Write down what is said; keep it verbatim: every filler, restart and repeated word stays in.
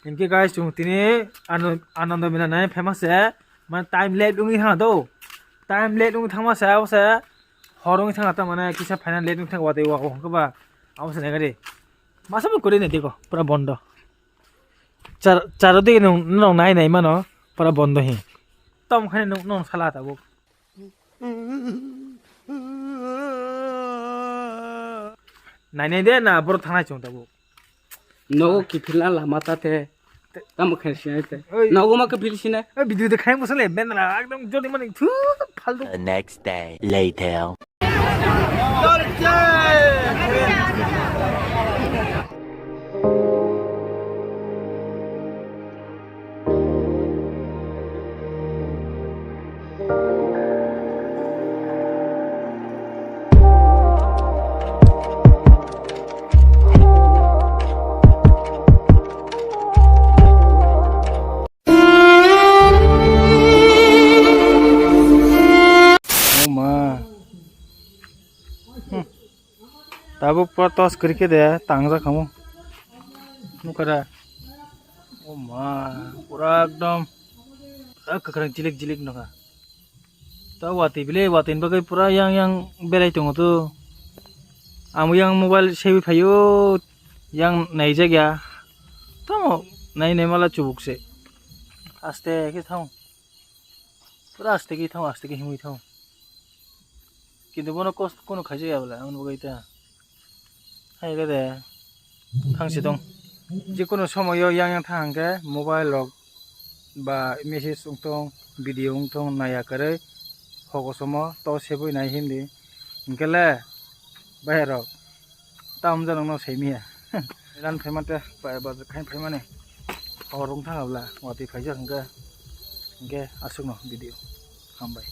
Hinkhe guys, chwng tini ano-, Anando Mela nai phaima se, mane time late wngwi thangna do. Time late wngwi thangma se, abo se hor wngwi thangna ta, mane kisa phaina late wngwi thangna watwi wa, o hwnkhe ba abo se nai gari. Masa bo kwrwi nai dego, pura bondo. Char-, charo digi nwng, nwng nai nai mano, pura bondo hi. Tom khani nwng, nwng sala tabuk. Nai nai de na, borok thangnai chwng tabuk. Nogo kiphilna lama ta te. Tamo khe sinai te. Oi. Nogo ma kiphil sinai. Oi, video de khai mo sale, ben la, ekdom jodi mani, thu, faltu. The next day. Later. O ma. Hmm. Tabuk pura tos kwrwi khe de tangjak khamu. Nukha da. O ma, pura ekdom, pura kwkhwrang jilik jilik nukha. Ta watwi bile, watwini bagwi pura yang yang belai tongo to. Amo yang mobile sebi phaio, yang naijak ya. Tamo nai nai mala chubuk se. Aste khe thang. Pura aste khe thang, aste khe himwi thang. Kintu bono kosto kunu khaijak ya bwla, ang nugwi ta. Hai khe de, thang si tong. Jikunu somoyo yang yang thang hwnkhe mobile rok ba message wng tong, video wng tong, naiya kwrwi, hokosomo to sebwi nai himdi. Hinkhe le, bahai rok, tamjani no saimanya. Elan phaimante, pai bazar khai phaimani. Hor wng thang abla, watwi phaijak hwnkhe, hinkhe aswkno video. Hambai.